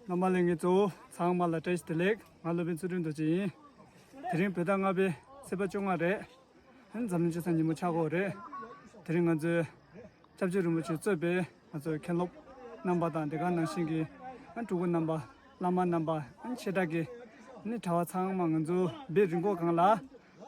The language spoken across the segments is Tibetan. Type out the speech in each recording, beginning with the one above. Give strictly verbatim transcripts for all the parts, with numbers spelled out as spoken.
རྣམ་པ་ལྷན་རྒྱས་ཚོ་ཚང་མ་ལ་བཀྲ་ཤིས་བདེ་ལེགས། ང་སློབ་དཔོན་ཚུལ་ཁྲིམས་རྡོ་རྗེ་ཡིན། དེ་རིང་བོད་ཟླ་ལྔ་པའི་ཚེས་པ་བཅོ་ལྔ་རེད། ཨ་ནི་འཛམ་གླིང་སྤྱི་བསང་ཉིན་མོ་ཆགས་ཀྱི་ཡོད་རེད། དེ་རིང་ང་ཚོའི་སྐྱབས་རྗེ་རིན་པོ་ཆེ་གཙོས་པའི་ང་ཚོའི་མཁན་སློབ་རྣམ་པ་དང་དེ་ག་ནང་བཞིན་གྱི་ཨ་སྤྲུལ་སྐུ་རྣམ་པ། བླ་མ་རྣམ་པ། ཨ་ནི་ཆེ་དྲག་གི་ཨ་ནི་གྲྭ་པ་ཚང་མ་ང་ཚོ་བོད་རིགས་རྒན་གོག་སྒང་ལ་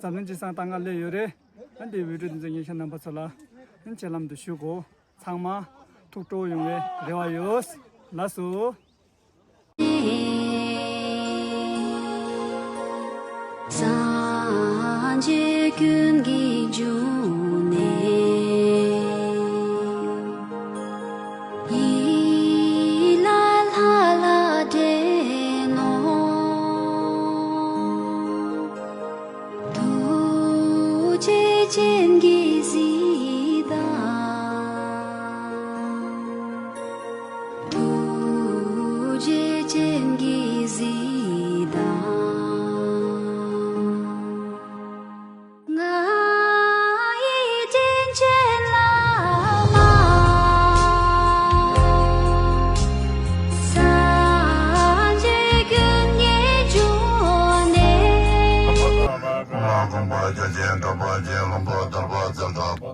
འཛམ་གླིང་སྤྱི་བསང་བཏང་ག་སླེབས་ཡོད་རེད། ཨ་ནི་དེའི་འོས་སྤྲོད་འདི་ཚོ་ཉན་མཁན་རྣམ་པ་ཚོ་ལ་ཨ་ནི་སྤྱན་ལམ་དུ་ཞུ་དགོས། ཚང་མ་ཐུགས་སྤྲོ་ཡོང་བའི་རེ་བ་ཡོད། ལགས་སོ། སངས་རྒྱས་ཀུན་གྱི་འབྱུང་གནས། ཡིད་ལ་ལྷ་ལ་འདྲེས་ནོ། ཐུགས་རྗེ་ཅན་གྱིས་གཟིགས་དང་། ཐུགས་རྗེ་ཅན་གྱིས་གཟིགས་དང་། ང་ཡི་དྲིན་ཅན་བླ་མ། སངས་རྒྱས་ཀུན་གྱི་འབྱུང་གནས། ལྷ་དགོངས་པ་རྒྱ་ཆེན་གྲགས་པ་ཅན། ལྷུན་པོ་ཐར་པ་རྩལ་གྲགས། བསྟོད་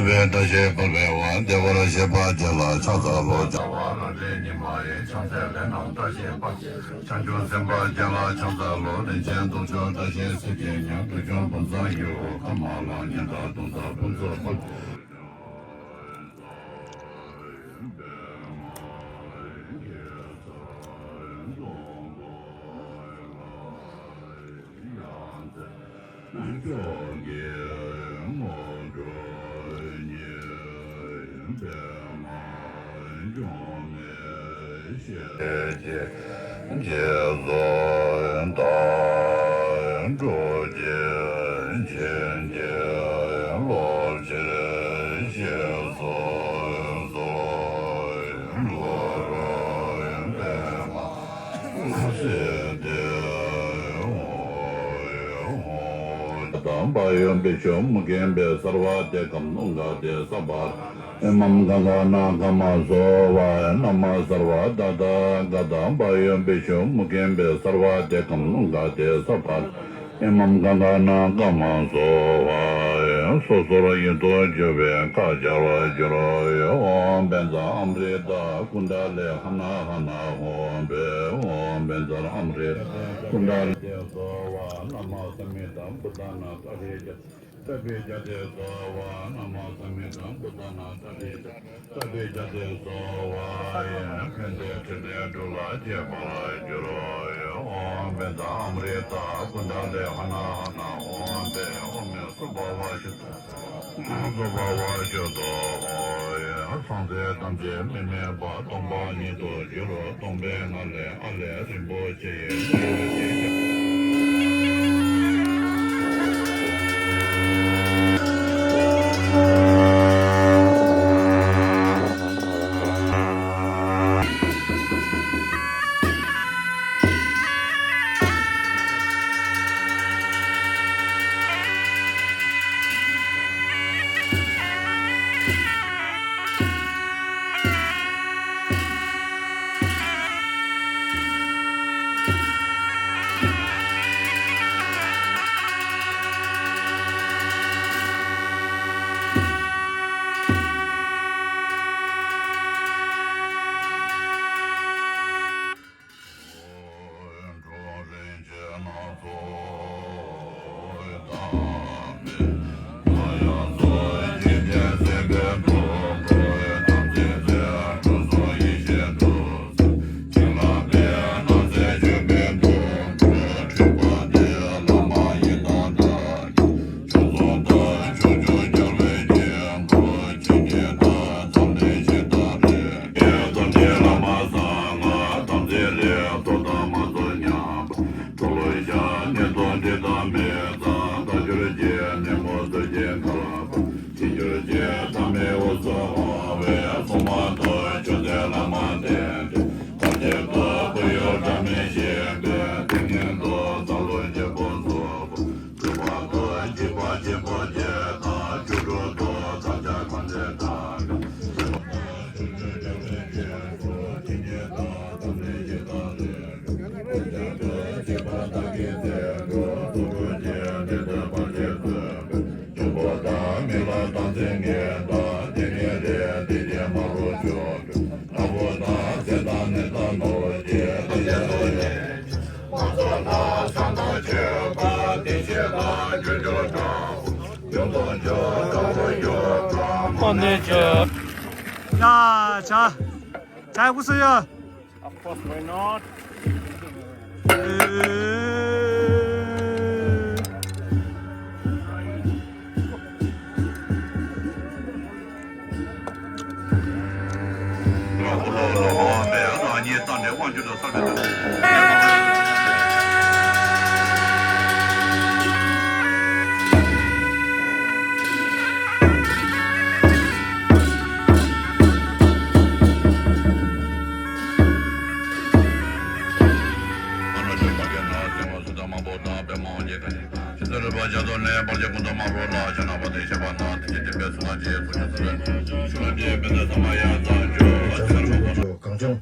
པའི་བརྡ་ཆད་འཕེལ་བའི་དབང་། བདེ་བར་གཤེགས་པ་རྒྱལ་ལ་ཕྱག་འཚལ་ལོ། རྒྱལ་བ་རབ་རིབ་ཉི་མ་ཡི། ཕྱག་འཚལ་ལས་རྣམས་བཀྲ་ཤིས་པ། བྱང་ཆུབ་སེམས་དཔའ་རྒྱལ་ལ་ཕྱག་འཚལ་ལོ། རིན་ཆེན་གདུང་ཤུགས་བཀྲ་ཤིས་གཟི་བརྗིད་ཉིད། སྡུག་གཞོམ་བུམ་བཟང་ཡི། འོད་དཀར་མ་ལ་ཉི་ཟླ་གདུང་རྩེ་ཕུན་ཚོགས་པ། ཕྱོགས་ཀྱི་དངོས་གྲུབ་ཉིད། པདྨ་འབྱུང་གནས་ཞེས་བགྱི། རྗེས་སུ་བདག་སྒྲུབ་ཀྱི། བྱིན་གྱིས་རློབ་ཕྱིར་གཤེགས་སུ་གསོལ། དང་། བྷ་ཡོ་བི་ཤྭ་མུ་ཁེ་བྷེ་སརྦ་ཏེ་ཀམ་ལོ་ཀ་ཏེ་སརྦ་ཨི་མཾ་ག་ག་ན་ག་མ་སྭཱ་ཧཱ། ན་མ་སརྦ་ཏ་ཐཱ་ག་ཏ། བྷ་ཡོ་བི་ཤྭ་མུ་ཁེ་བྷེ་སརྦ་ཏེ་ཀམ་ལོ་ཀ་ཏེ་སརྦ་ཨི་མཾ་ག་ག་ན་ག་མ་སྭཱ་ཧཱ། སོ་སོར་ཡིད་དུ་འགྱུར་བའི་བཀའ་སྦྱར་བར་འགྱུར། ཨོཾ་བཛྲ་ཨ་མྲྀ་ཏ་ཀུཎྜ་ལི་ཧ་ན་ཧ་ན་ཧོ་བྷེ། ཨོཾ་བཛྲ་ཨ་མྲྀ་ཏ་ཀུཎྜ་ལི། ན་མ་ས་མི་ཏ་བུདྡྷ་ན་ཏ་ཏི་ཏ་པི་ཏ་ཏེ་སྭཱ་ཧཱ། ན་མ་ས་མི་ཏ་བུདྡྷ་ན་ཏ་ཏི་ཏ་པི་ཏ་ཏེ་སྭཱ་ཧཱ། ཕན་བདེ་འབྲིང་བདེ་འབྲིང་ལ་སྤྱད་པར་འགྱུར། ཨོཾ་བཛྲ་ཨ་མྲྀ་ཏ་ཀུཎྜ་ལི་ཧ་ན་ཧ་ན་ཧོ་བྷེ། ཨོཾ་སྭ་བྷཱ་ཝ་ཤུདྡྷ་སྭ་བྷཱ་ཝ་ཤུདྡྷ་ཨོ། སངས་རྒྱས་ཐམས་ཅད་མི་དམིགས་པ་སྟོང་པ་ཉིད་དུ་གྱུར། སྟོང་པའི་ངང་ལས་ཨ་ལས་རིན་པོ་ཆེ་ཡི་སྤྲུལ་པ་ཞིག་ཀྱང་། ཨ་ནེ་ཅག་ཡ་ཅག་ཅག་གུ་སུ་ཡ། Of course, why not? གངས་ལྗོངས་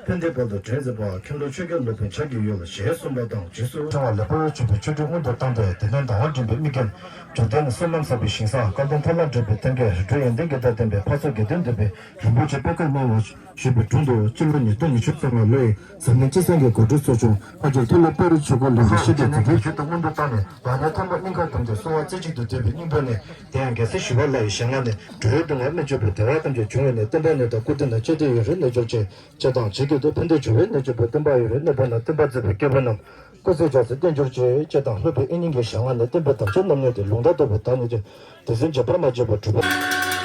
ཕན་བདེ་བར་དུ་བྲན་ཟེར་བ་ཁྱོད་ལ་ཆོས་རྒྱལ་སློབ་དཔོན་ཕྱག་གི་ཡུལ་ཞེས་གསུངས་པ་དང་། རྗེས་སུ་ཕྲེང་བ་ལེགས་པར་བྱུགས་པའི་མཆོད་སྤྲིན་སྔོན་དུ་བཏང་སྟེ། དེ་ནས་ཟླ་བ་འདྲེན་པའི་མིག་གིས་འཇིག་རྟེན་བསོད་ནམས་བསགས་པའི་ཞིང་ས་དཀར་པོ་ཐར་ལམ་འདྲེན་པའི་གཏན་ཁེལ་རི་ཁྲོད་ཡོན་ཏན་གྱི་ཟླ་བསྟན་པའི་འཕགས་ཚོགས་དགེ་ལྡན་འདུས་པའི་རིན་པོ་ཆེ་པད་དཀར་སྨེ་བ་ཞུས་པའི་དྲུང་དུ་སྤྱི་ལོ་ཉིས་སྟོང་ཉི་ཤུ་རྩ་ལྔ་ལོའི་འཛམ་གླིང་སྤྱི་བསང་གི་གོ་སྒྲིག་ཚོགས་ཆུང་ཕ་ཇོ་ཐོ་ལོ་པར་ཆོས་སྐོར་ལྷན་རྒྱས་ཤེས་ལྡན་དེ་དུས་ཞུ་དང་སྔོན་དུ་བཏང་ནས་ལག་ཉལ་ཐོག་མ་སྙིང་ཁར་བསྡམས་ཏེ་གསོལ་བ་རྩེ་གཅིག་ཏུ་བཏབ་པའི་སྙིང་པོ་ནས། དེ་ཡང་རྒྱལ་སྲས་ཞི་བ་ལྷ་ཡི་ཞལ་སྔ་ནས། འགྲོ་བའི་སྡུག་བསྔལ་སྨན་བཅོས་པའི་བདེ་བ་ཐམས་ཅད་འབྱུང་བའི་གནས། བསྟན་པ་ནི་དང་སྐུ་དེ་ན་ཆེ་སྟེ་ཡོད་རེ་གནས་མཆོག་ཅན། ཅེས་དང་། ཇི་སྐད་དུ་ཕན་བདེ་འབྱུང་བའི་གནས་མཆོག་པོ། བསྟན་པ་ཡོད་རེ་གནས་པ་ན། བསྟན་པ་མཛད་པའི་སྐྱེས་བུ་རྣམས། སྐུ་ཚེ་རྒྱ་མཚོའི་བརྟན་གྱུར་ཅིག་ཅེས་དང་། སློབ་དཔོན་དབྱིག་གཉེན་གྱི་ཞལ་སྔ་ནས། བསྟན་པའི་དམ་ཆོས་རྣམ་གཉིས་ཏེ། ལུང་དང་རྟོགས་པའི་བདག་ཉིད་ཅན། དེ་བཞིན་བྱེད་པར་མ་བྱས་པ་གྲུབ་པ།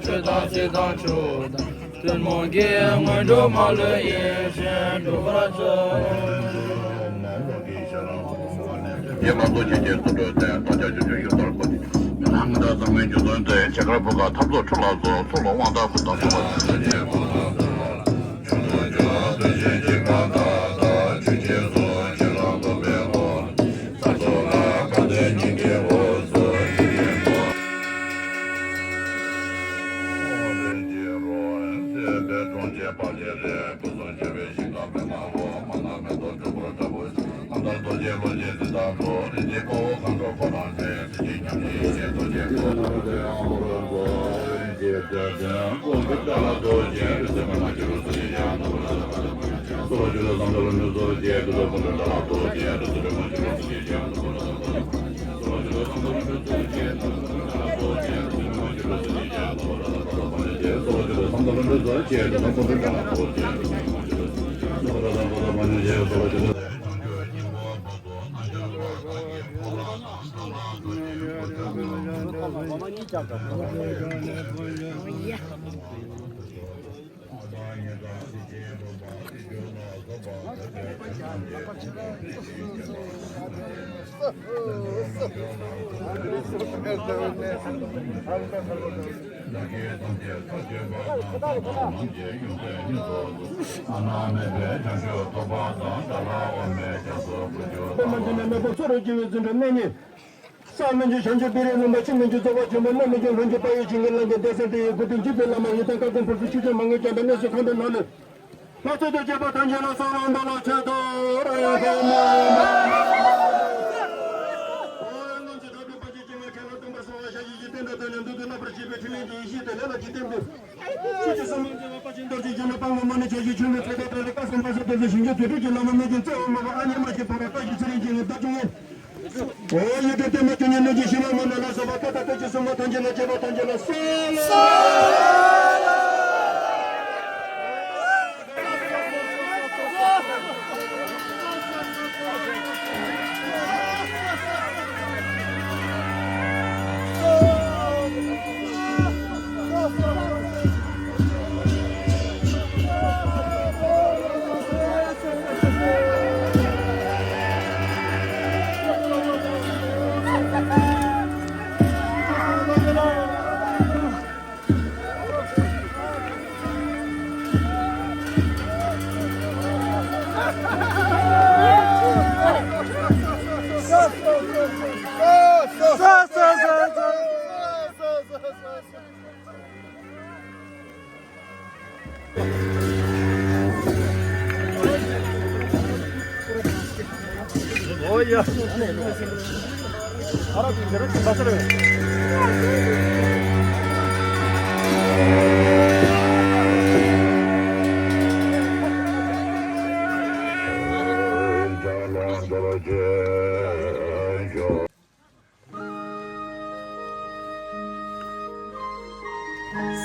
ཆོས་དང་སྲིད་དང་ཆོས་དང་། ཐུན་མོང་གི་སྔོན་འགྲོ་མ་ལུས་ཡིད་བཞིན་སྒྲུབ་པར་བྱ། རྒྱས་པར་རྡོ་རྗེ་རྗེས་སུ་བགྲོད་དེ། བདག་ཅག་སྤྱོད་ཕྱིར་ཡུལ་ལྟར་བཀོད་དེ། ཡང་ན་ངེས་དག་བཟང་པོའི་རྒྱུ་ཚོགས་མཛད། བྱེ་མཁར་བུ་ག་ཐབ་ཚུགས་ཁྲོད་ལ་སོགས། ཚོགས་ལ་དབང་དང་བཀུར་དང་སྲུང་བ་མཛད། ཚོགས་རོལ་སྐྱིད་པའི་འཛིན་གྲྭ་གནས་ནི། ས་སྨན་གྱི་བྱང་ཆུབ་པི་རི་ལུང་པ། ཆུ་སྨན་གྱི་རྫོགས་པ་ཆེན་པོ། སྨན་མི་གྱི་རྫོགས་པ་ཆེན་པོ། སྨན་མི་གྱི་ལྷུན་གྱིས་དཔལ་ཡེ་ཆོས་ཀྱི་གླིང་གི་གདན་ས་དེ་ཡི་སྐུ་དྲིན་ཅི་ཐུབ་བླ་མ་ཡི་དམ་བཀའ་དགོངས་ཕུར་ཚུགས་ཆོས་ཀྱི་མ་དངུལ་ཀྱང་དང་གནས་སུ་ཁང་པའི་ནང་ནས། ལྷ་ཚོགས་དང་བཅས་པ་ཐམས་ཅད་ལ་གསོལ་བ་འདེབས་ལ་མཆོད་དོ། ར་ཡ་ཧོ་མ། ཨོ་ཡ་ང་ཚོ་དགྲ་བཅོམ་པ་ཆེན་ཁྱེད་ལ་སྟོན་པར་གསོལ་བ། ཞལ་བཞི་ཡི་སྟེང་དུ་བསྟན་ནས་མདུན་དུ་བསྣམས་པར་བྱས་པའི་ཕྲིན་ལས་ཀྱི་ཡེ་ཤེས་དེ་ལས་ལ་ཇི་སྟེང་དུ། ཆོས་ཀྱི་སྲུང་མ་མཛད་པ་དཔལ་ཆེན་རྡོ་རྗེ་འཆང་དང་དཔལ་མོ་མོ་ནི་ཆ་བཞི་ཆོས་མི་ཚོགས་དང་བྲལ་བའི་བཀའ་གསུང་ཕ་ས་རྡོ་རྗེ་ཞིང་གཤེགས་དུས་གྲོལ་གྱི་བླ་མ་རྣམས་ཀྱི་རྩེ་འོག་མ་བ་ཨ་མྱེས་མ་ཞེས་འབོད་པ་བཀྲ་ཤིས་ཚེ་རིང་སྐྱེས་ནས་བདག་ཀྱང་ངེས། ཨོ་ཡེ་གེ་ཏེ་མ་ཀྱུ་ཉེ་གནོད་སྦྱིན་ཞི་བ་མ་ནོར་ལ་སོགས་པ་བཀའ་དང་བཀའ་ཆོས་སྲུང་མ་ཐམས་ཅད་ལ་བཅས་པ་ཐམས་ཅད་ལ་གསོལ།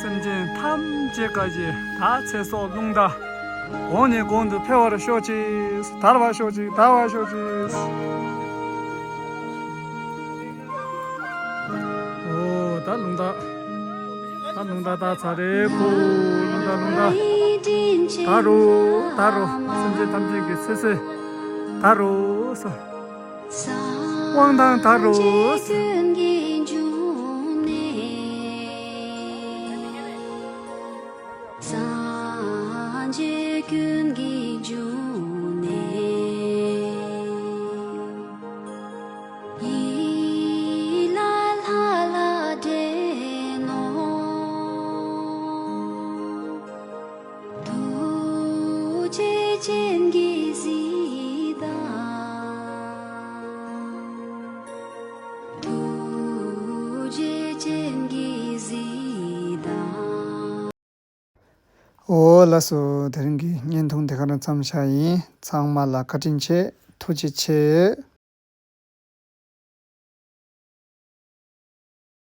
སེམས་ཅན་ཐམས་ཅད་ག་ཞིག་ད་ཚེ་སྲོག་རླུང་རྟ། གོང་ནས་གོང་དུ་འཕེལ་བར་ཤོག་ཅིག་དར་བར་ཤོག་ཅིག་དར་བར་ཤོག་ཅིག་འོ་ད་རླུང་རྟ། ད་རླུང་རྟ་བཏགས་ཚར་རེད་གོ། རླུང་རྟ་རླུང་རྟ། དར་རོ་དར་རོ། སེམས་ཅན་ཐམས་ཅད་ཀྱི་ཚེ་སྲོག་དར་རོ་སོ། དབང་ཐང་དར་རོ། སངས་རྒྱས་ཀུན་གྱི་འབྱུང་གནས། ཡིད་ལ་ལྷ་ལ་འདྲེན་ནོ། ཐུགས་རྗེ་ཅན་གྱིས་གཟིགས་དང་། ཐུགས་རྗེ་ཅན་གྱིས་གཟིགས་དང་། འོ་ལགས་སོ། དེ་རིང་གི་བརྙན་ཐུང་དེ་ག་རང་མཚམས་བཞག་ཡིན། ཚང་མ་ལ་བཀའ་དྲིན་ཆེ། ཐུགས་རྗེ་ཆེ།